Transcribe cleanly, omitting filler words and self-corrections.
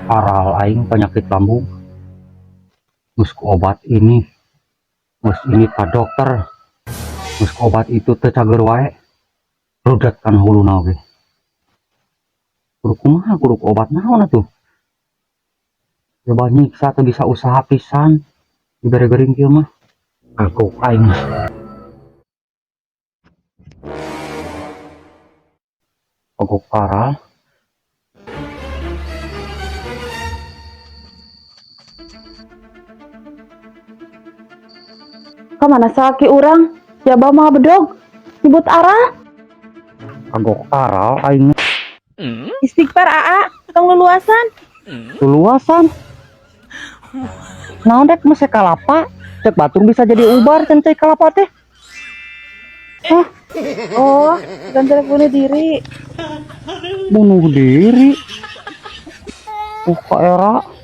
Aral aing penyakit lambung. Geus ku obat ini. Geus ini ka dokter. Geus ku obat itu teu cager wae. Rudet kan huluna oge. Kudu kumaha, kudu ku obat naon atuh? Coba nyiksa teu bisa usaha pisan. Dibere gering kieu mah. Kagok aing mah. Kagok aral. Kamana salaki urang? Jaba mah bedog. Nyebut arah. Kagok aral aing mah. Istighfar aa, tong luluasan. Luluasan. Naon rek mese kalapa? Cek batur bisa jadi ubar can cai kalapa teh. Hah? Oh, bukan bunuh diri. Bunuh diri. Ka era.